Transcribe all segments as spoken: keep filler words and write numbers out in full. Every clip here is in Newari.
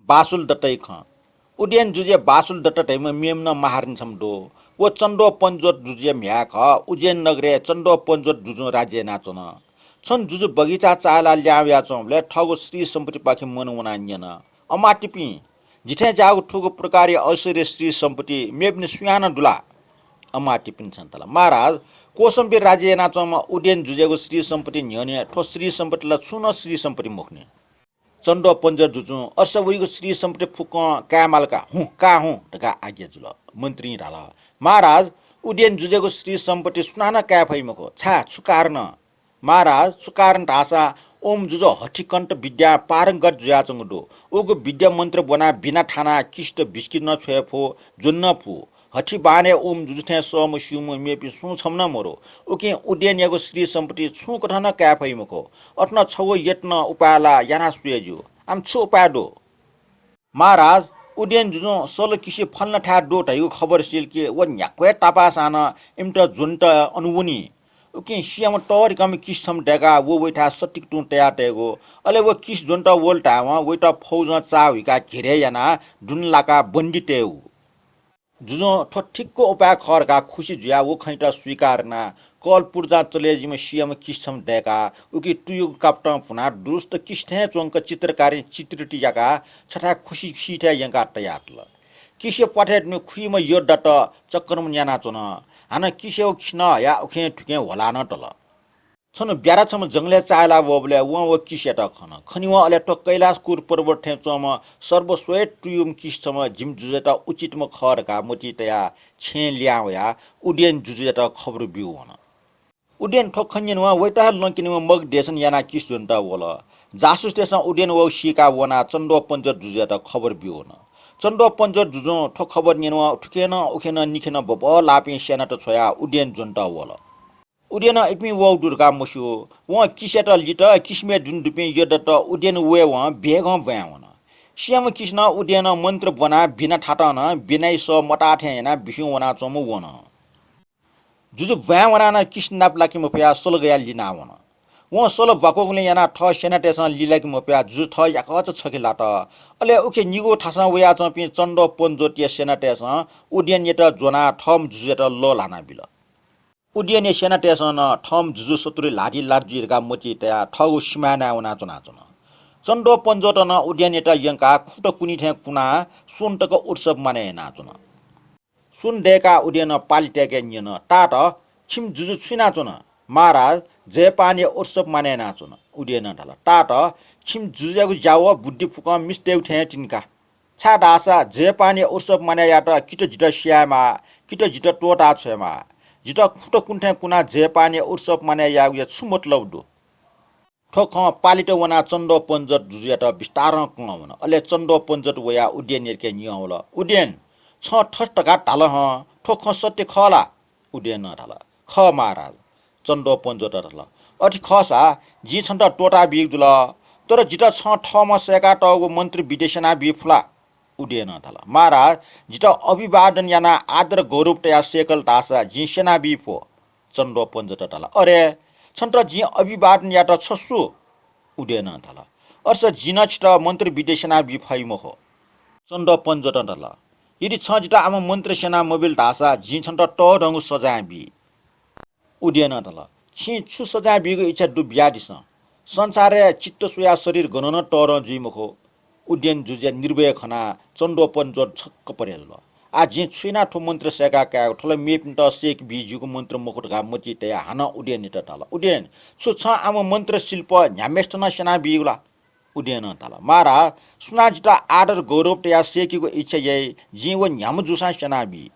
बासुल दत्तया खँ। उदेन जुजुया बासुल दत्त धइम्ह मेम्ह नं महारानी छम्ह दु। व चन्द्रोपञ्जोत जुजुया म्ह्याय् खः। उज्जैन नगरय् चन्द्रोपञ्जोत जुजुं राज्य यानाच्वन। छन्हु जुजु बगैँचाय् चाःहिलाः लिहां वयाच्वंबलय् थःगु श्री सम्पत्तिपाखे मन वनाः न्यन, अमात्यपिं, जिथाय् ज्याःगु थुगु प्रकारया ऐश्वर्य श्री सम्पत्ति मेपिनि सुयां नं दु ला? अमात्यपिन्सं धाल, महाराज, कोसम्बीर राज्य यानाच्वंम्ह उदेन जुजुयागु श्री सम्पत्ति न्ह्यःने थ्व श्री सम्पत्ति ला छुं नं श्री सम्पत्ति मखु नि। चन्द्रोपञ्जोत जुजुं अय्सा वइगु श्री सम्पत्ति फुक्कं कायेमाल का, हुँ, का हुँ धकाः आज्ञा जुल। मन्त्रीं धाल, महाराज, उदेन जुजुयागु श्री सम्पत्ति सुनानं काये फइ मखु। छाय्, छु कारण? महाराज, छु कारण धाःसा ओम जुजु हथिकण्ठ विद्यां पारंगत जुयाच्वंगु दु। उगु विद्या मन्त्र ब्वनाः बिना थानाः किसित बिस्किट नं छ्वये फु, ज्वने नं फु। हथि बानय् ओम जुजु थें सःम्ह स्यूम्ह मेपिं सुं छम्ह नं मरु। उकिं उदेनयागु श्री सम्पत्ति छुं कथं नं काये फइ मखु। अथे नं छगू यत्न उपाय ला याना स्वये ज्यू। आम छु उपाय दु? महाराज, उदेन जुजुं सल किसि फलानाथाय् दु धइगु खबर सिल कि व न्ह्याक्व हे तापाःसां नं इमित ज्वनेत अन वनी। उकिं सियाम्ह तःधिकःम्ह किसि छम्ह दय्काः व वइथाय् सत्तिक तुं तयातयेगु। अले व किसि ज्वनेत वल धायेवं वइत फौजं चाःहुइकाः घेरय् यानाः दुने लाकाः बन्दी तयेगु। जुजुं थ्व ठिक्क उपाय खः धकाः खुसी जुयाः व खँयात स्वीकार यानाः कलपुर्जां चले जुइम्ह सियाम्ह किसि छम्ह दय्काः उकी तुयुगु कापतं भुनाः दुरुस्त किसि थें च्वंक चित्रकारीं चित्रित याकाः छथाय् खुसि सीथाय् यंकाः तयातल। किसिया प्वाथय् दुने खुइम्ह योद्धात चक्रमण यानाच्वन। हानं किसियागु खिसि नं हयाः उखें थुखें ह्वलाः नं तल। छन्हु ब्यारा छम्ह जंगलय् चाःहिला वःबलय् वं व किसियात खन। खनेवं अले थ्व कैलाशकुट पर्वत थें च्वंम्ह सर्वश्रेष्ठ तुयुम्ह किसि छम्ह जिमि जुजुयात उचितम्ह खः धकाः मतिइ तयाः छेँय् लिहां वयाः उदेन जुजुयात खबर ब्यू वन। उदेन थ्व खँ न्यनेवं वइत हे लँ क्यनेवं मग देशना यानाः किसि ज्वनेत वल। जासुसतय्सं उदेन वःगु सीकाः वनाः चन्द्रोपञ्जोत जुजुयात खबर ब्यू वन। चन्द्रोपञ्जोत जुजुं थ्व खबर न्यनेवं थुखें नं उखें नं निखें नं बबः लाःपिं सेनात छ्वयाः उदेन ज्वनेत वल। उदेनं इपिं वःगु दु धकाः मस्यू। वं किसियात लित। किसिमय् दुने दुपिं योद्धात उदेन वयेवं वेगं ब्वाँय् वन। सियाम्ह किसिनं उदेनं मन्त्र ब्वनाः बिना थातं नं बिनाया सः मताः थें यानाः बिस्युं वनाच्वंम्ह वन। जुजु ब्वाँय् वनाः नं किसि नाप लाके मफयाः सल गयाः लिनावन। वं सल ब्वाकूगुलिं यानाः थः सेनातय्सं लिलाके मफयाः जुजु थः याकःचा छखे लात। अले उखे निगू थासं वयाच्वंपिं चन्द्रोपञ्जोतया सेनातय्सं उदेनयात ज्वनाः थःम्ह जुजुयात लःल्हाना बिल। उदेनया सेनातय्सं नं थःम्ह जुजु शत्रुया ल्हातिइ लात जुइ धकाः मतिइ तयाः थःगु सिमाय् नाय् वनाच्वनाच्वन। चन्द्रोपञ्जोतं नं उदेनयात यंकाः खुँत कुन्हि थें कुनाः स्वन्हु तक उत्सव मानय् यानाच्वन। स्वन्हु दय्काः उदेनं पालि तय्के न्यन, तात, छिमि जुजु छु यानाच्वन? महाराज, जयपानया उत्सव मानय् यानाच्वन। उदेनं धाल, तात, छिमि जुजुयागु ज्या व बुद्धि फुक्कं मिस्तय्गु थें हे तिनि का। छाय्धाःसा जयपानया उत्सव मानय् यायेत कि त जितः स्यायेमाः, कि त जितः त्वःताः छ्वयेमाः। जितः खुँत कुन्हि थें कुनाः जयपानया उत्सव मानय् यायेगुया छु मतलब दु? थ्व खँ पालेत वनाः चन्द्रोपञ्जोत जुजुयात बिस्तारं कं वन। अले चन्द्रोपञ्जोत वयाः उदेनयाके न्यं वल, उदेन, छं थथे धकाः धाल हं, थ्व खँ सत्य खः ला? उदेनं धाल, खः महाराज। चन्द्रोपञ्जोतं धाल, अथे खःसा जिं छन्त त्वःताबीगु जुल, तर जितः छं थःम्हं सय्कातःगु मन्त्र विद्या स्यनाबी फु ला? उदेनं धाल, महाराज, जितः अभिवादन यानाः आदर गौरव तयाः सय्कल धाःसा जिं स्यनाबी फु। चन्द्रोपञ्जोतं धाल, अरे, छन्त जिं अभिवादन यायेत छ सु? उदेनं धाल, अय्सा जिं नं छितः मन्त्र विद्या स्यनाबी फइ मखु। चन्द्रोपञ्जोतं धाल, यदि छं जितः आम मन्त्र स्यना मबिल धाःसा जिं छन्त तःधंगु सजाँय बी। उदेनं धाल, छिं छु सजाँय बीगु इच्छा दु बियादिसँ। संसारय् चित्त स्वयाः शरीर गनं नं तःधं जुइ मखु। उदेन जुजुया निर्भय खनाः चन्द्रोपञ्जोत छक्क परे जुल। आः जिं छु यानाः थ्व मन्त्र सय्का कायेगु? थ्व ला मेपिन्त सय्के बी ज्यूगु मन्त्र मखु धकाः मतिइ तयाः हानं उदेनयात धाल, उदेन, छु छं आम मन्त्र शिल्प न्ह्याम्हय्सित नं स्यनाबीगु ला? उदेनं धाल, महाराज, सुनां जितः आदर गौरव तयाः सय्केगु इच्छा याइ, जिं व न्ह्याम्ह जूसां स्यनाबी।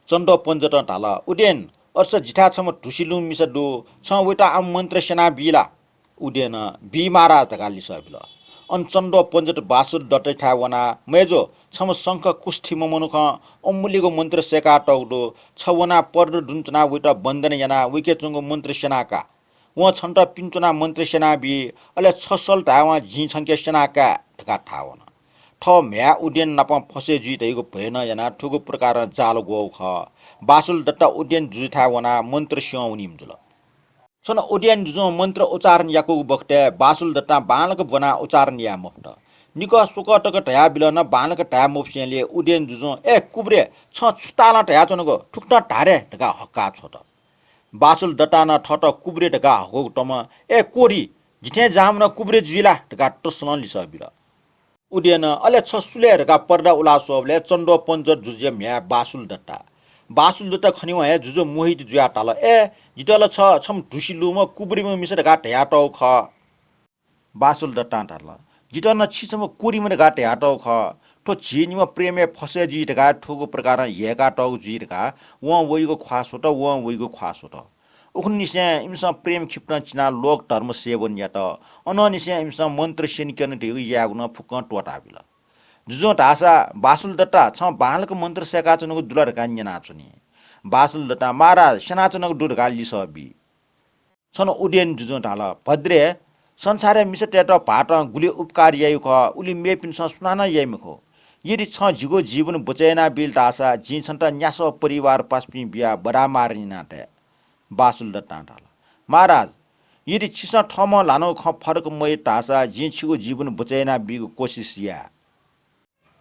चन्द्रोपञ्जोतं धाल, उदेन, अय्सा जिथाय् छम्ह धुसिलुं मिसा दु, छं वयात आम मन्त्र स्यनाबी ला? उदेनं बी महाराज धकाः लिसः बिल। अन चन्द्रोपञ्जोत बासुल दत्तयाथाय् वनाः, मय्जु, छम्ह शंखकुष्ठीम्ह मनुखं अमूल्यगु मन्त्र सय्कातःगु दु, छ वनाः पर्दा दुने च्वनाः वयात वन्दना यानाः वयाके च्वंगु मन्त्र स्यना का। वं छन्त पिने च्वनाः मन्त्र स्यनाबी, अले छ सल धायेवं जिं छंके स्यना काये धकाः धाः वन। थः म्ह्याय् उदेन नाप फसय् जुइ धइगु भय नं यानाः थुगु प्रकारं जाल ग्वःगु खः। बासुल दत्त उदेन जुजुथाय् वनाः मन्त्र स्यं वनीम्ह जुल। छन्हु उदेन जुजुं मन्त्र उच्चारण याकूगु बखतय् बासुल दत्तं बांलाक ब्वनाः उच्चारण याये मफुत। निकः स्वकः तक धयाबिल नं बांलाक धाये मफुसेंलि उदेन जुजुं, "ए कुबरे, छं छु तालं धयाच्वनागु, थुकथं धारे" धकाः हक्काः छ्वत। बासुल दत्तां नं थःत कुबरे धकाः हकूगु तमं, "ए कोढी, जिथें जाःम्ह नं कुबरे जुइ ला?" धकाः तसलं लिसः बिल। उदेनं, "अले छ सु ले?" धकाः पर्दा उलाः स्वःबलय् चन्दो पञ्जर जुजुया म्ह्याय् बासुल दत्ता। बासुल दत्ता खनेवं हे जुजु मोहित जुयाः धाल, "ए, जितः ला छ छम्ह ढुसि लूम्ह कुबरेम्ह मिसा धकाः धयातःगु खः।" बासुल दत्तां धाल, "जितः नं छि छम्ह कोढीम्ह धकाः धयातःगु खः। थ्व झी निम्ह प्रेमय् फसय् जुइ धकाः थुगु प्रकारं ह्यय्कातःगु जुइ धकाः वं वइगु ख्वाः स्वत, वं वइगु ख्वाः स्वत।" उखुन्हुनिसें इमिसं प्रेम खिपतं चिनाः लोक धर्म सेवन यात। अनंनिसें इमिसं मन्त्र स्यनेक्यने धइगु यायेगु नं फुक्कं त्वःताबिल। जुजुं धाःसा, "बासुल दत्ता, छं बांलाक मन्त्र सय्काच्वनागु दु ला?" धकाः न्यनाच्वनी। बासुल दत्तां, "महाराज, स्यनाच्वनागु दु" धकाः लिसः बी। छन्हु उदेन जुजुं धाल, "भद्रे, संसारया मिसातय्त भाःतं गुलि उपकार याइगु खः, उलि मेपिन्सं सुनानं याइ मखु। यदि छं जिगु जीवन बचय् यानाबील धाःसा जिं छन्त न्यासः परिवार पासापिं बियाः बधामारण याना तये।" बासुल दत्तां धाल, "महाराज, यदि छिसं थःम्हं ल्हानागु खँ फरक मयात धाःसा जिं छिगु जीवन बचय् यानाबीगु कोसिस याये।"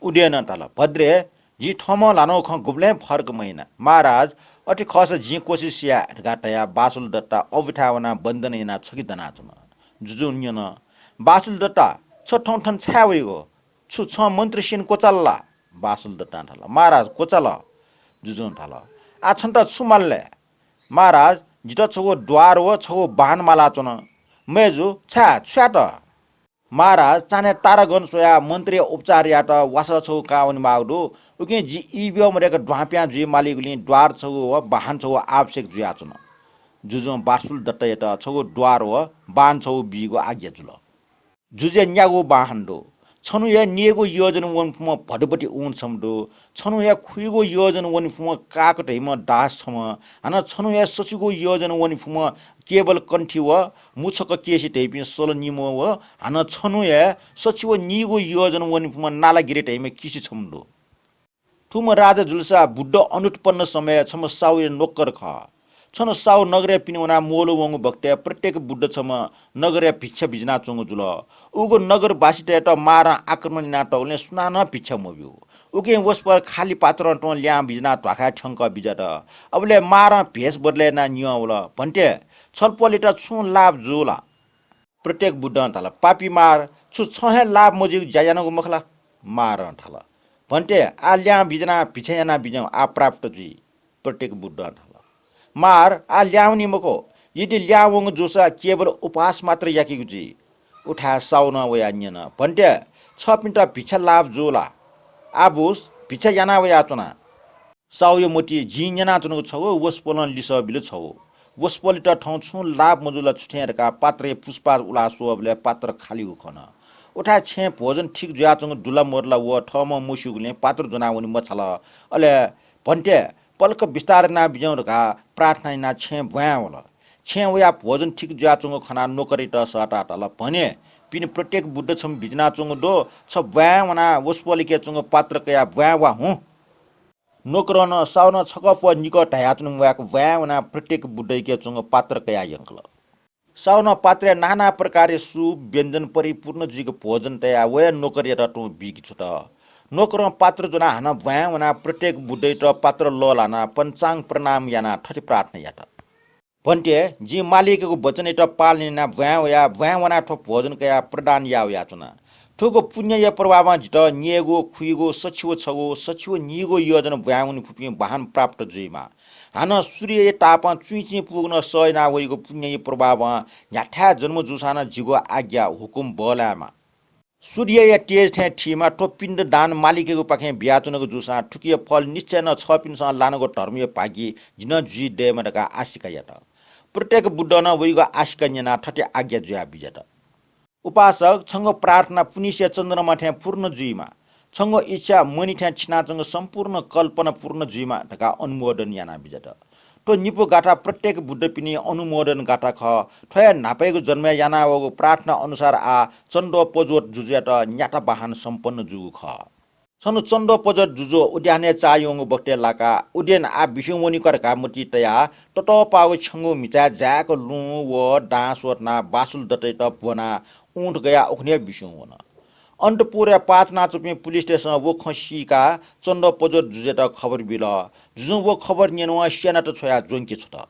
उदेनं धाल, "भद्रे, जिं थःम्हं ल्हानागु खँ गुबलें फरक मयाना। महाराज, अथे खःसा जिं कोसिस याये" धकाः धयाः बासुल दत्ता अबुथाय् वनाः वन्दना यानाः छखे दनाच्वन। जुजुं न्यन, "बासुल दत्ता, छ थौं थन छाय् वइगु? छु छं मन्त्र स्यने क्वचाल ला?" बासुल दत्तां धाल, "महाराज, क्वचाल।" जुजुं धाल, "आः छन्त छु माल ले?" "महाराज, जितः छगू द्वार व छगू बाहन मालाच्वन।" "मय्जु, छाय्, छु यात?" "महाराज, चान्हय् तारागण स्वयाः मन्त्रया उपचार यायेत वासः छगू काः वनेमाःगु दु। उकिं जि ई ब्यः मदय्क द्वांपिहां जुइ मालीगुलिं द्वार छगू व बाहन छगू आवश्यक जुयाच्वन।" जुजुं बासुल दत्तयात छगू द्वार व बाहन छगू बीगु आज्ञा जुल। जुजुया न्यागू बाहन दु। छन्हु हे नीगू योजन वने फुम्ह भदुपति ऊँट छम्ह दु। छन्हु हे खुइगू योजन वने फुम्ह काक धइम्ह दास छम्ह, हानं छन्हु हे सछिगू योजन वने फुम्ह केवल कण्ठी व मुछक केसी धइपिं सल निम्ह व हानं छन्हु हे सछि व नीगू योजन वने फुम्ह नालागिरी धइम्ह किसि छम्ह दु। थुम्ह राजा जुलसा बुद्ध अनुत्पन्न समय् छम्ह साहुया नोकर खः। छन्हु साहु नगरय् पिने वनाः मोलु वंगु बखतय् प्रत्येक बुद्ध छम्ह नगरय् भिक्षा बिज्यानाच्वंगु जुल। उगु नगरवासीतय्त मारं आक्रमण यानातःगुलिं सुनानं भिक्षा मब्यू। उकिं वसपोल खालि पात्रं तुं ल्याहां बिज्यानाः ध्वाखाय् थ्यंकः बिज्यात। अबलय् मारं भेष बदलय् यानाः न्यं वल, "भन्ते, छलपोलयात छुं लाभ जू ला?" प्रत्येक बुद्धं धाल, "पापी मार, छु छं हे लाभ मजुइगु ज्या यानागु मखु ला?" मारं धाल, "भन्ते, आः ल्याहां बिज्यानाः भिक्षा यानाबिज्याहुँ, आः प्राप्त जुइ।" प्रत्येक बुद्धं धाल, "मार, आः ल्याहां वनी मखु, यदि ल्याहां वंगु जूसा केवल उपवास मात्र याकेगु जुइ।" उथाय् साहुनं वयाः न्यन, "भन्ते, छःपिन्त भिक्षा लाभ जू ला? आः बुस, भिक्षा याना वयाच्वना।" साहुया मतिइ जिं न्यनाच्वनागु छगू, वसपोलं लिसः बिल छगू। वसपोलयात थौं छुं लाभ मजुल ला छु थें धकाः पात्रया पुसपास उलाः स्वःबलय् पात्र खालिगु खन। उथाय् छेँय् भोजन ठीक जुयाच्वंगु दु ला मदु ला व थःम्हं मस्यूगुलिं पात्र ज्वनाः वने मछाल। अले "भन्ते, पलख बिस्तार यानाबिज्याहुँ" धकाः प्रार्थना यानाः छेँय् ब्वाँय् वल। छेँय् वयाः भोजन ठीक जुयाच्वंगु खनाः नोकरयात सःताः धाल, "भने, पिने प्रत्येक बुद्ध छम्ह बिज्यानाच्वंगु दु, छ ब्वाँय् वनाः वसपोलय् च्वंगु पात्र कयाः ब्वाँय् वा हुँ।" नोकरं नं साहुनं छकः फुवा निकः धयाच्वने म्वाय्क ब्वाँय् वनाः प्रत्येक बुद्धय् च्वंगु पात्र कयाः यंकल। साहुनं पात्रय् नाना प्रकारया सूप, व्यञ्जन परिपूर्ण जुइक भोजन तयाः वया नोकरयात तुं बीके छ्वत। नोकरं पात्र ज्वनाः हानं ब्वाँय् वनाः प्रत्येक बुद्धयात पात्र लःल्हानाः पञ्चाङ्ग प्रणाम यानाः थथे प्रार्थना यात, "भन्ते, जिं मालिकयागु वचनयात पालन यानाः ब्वाँय् वयाः, ब्वाँय् वनाः थ्व भोजन कयाः प्रदान याः वयाच्वना। थुगु पुण्यया प्रभावं जितः नीगू, खुइगू, सछि व छगू, सछि व नीगू योजन ब्वाँय् वने फुपिं वाहन प्राप्त जुइमा। हानं सूर्यया तापं चुइँचिं पूगु नं सह यानाः वइगु पुण्यया प्रभावं न्ह्याथाय् जन्म जूसां नं जिगु आज्ञा हुकुम बहलायेमा। सूर्यया तेज थें थीमा थ्व पिण्ड दान मालिकयागुपाखें बियाच्वनागु जूसां थुकिया फल निश्चय नं छःपिन्सं लानागु धर्मया भागि जि नं जुइ दयेमा" धकाः आशिका यात। प्रत्येक बुद्धं नं वइगु आशिका न्यनाः थथे आज्ञा जुयाः बिज्यात, "उपासक, छंगु प्रार्थना पुनिसिया चन्द्रमा थें पूर्ण जुइमा। छंगु इच्छा मणि थें छिनाच्वंगु सम्पूर्ण कल्पना पूर्ण जुइमा" धकाः अनुमोदन यानाः बिज्यात। थ्व निपु गाथा प्रत्येक बुद्धपिनि अनुमोदन गाथा खः। थ्व हे न्हापायागु जन्मय् यानावःगु प्रार्थना अनुसार आः चन्दोपजोत जुजुयात न्याता वाहन सम्पन्न जूगु खः। छन्हु चन्दोपजोत जुजु उद्यानय् चाःह्यूगु बखतय् लाकाः उद्यान आः बिस्युं वनीका धकाः मतिइ तयाः ततःपाःगु छ्यंगू म्हिचाय् जाय्क लुँ व दां स्वथनाः बासुल दतयात ब्वनाः ऊँट गयाः उखुन्हु हे बिस्युं वन। अन्तपुरय् पाः च्वनाच्वंपिं पुलिसतय्सं व खँ सीकाः चन्द्रपजोर जुजुयात खबर बिल। जुजुं व खबर न्यनावं सेनात छ्वयाः ज्वंके छ्वत।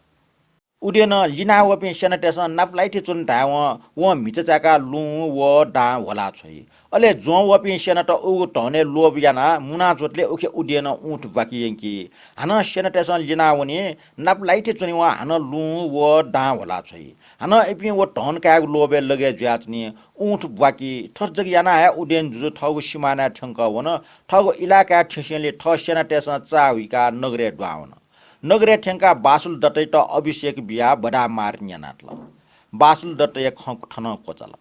उदेनं लिनावःपिं सेनातय्सं नापलाइथय् च्वन धायेवं वं म्हिचा चाय्काः लुँ व दां ह्वला छ्वइ। अले ज्वं वःपिं सेनात उगु धनय् लोभ यानाः मुना च्वंतले उखे उदेनं ऊँट ब्वाकी यंकी। हानं सेनातय्सं लिनावनी, नापलाइथय् च्वनेवं हानं लुँ व दां ह्वला छ्वइ। हानं इपिं व धन कायेगु लोभय् लगय् जुयाच्वनी, ऊँट ब्वाकी। थथे जक यानाः हे उदेन जुजु थःगु सिमानाय् थ्यंकः वन। थःगु इलाकाय् थ्यंसेंलि थः सेनातय्सं चाःहुइकाः नगरय् दुहां वन। नगरय् थ्यंकाः बासुल दत्तयात अभिषेक बियाः बदामार न्यनातल। बासुल दत्तया खँ थनं क्वचाल।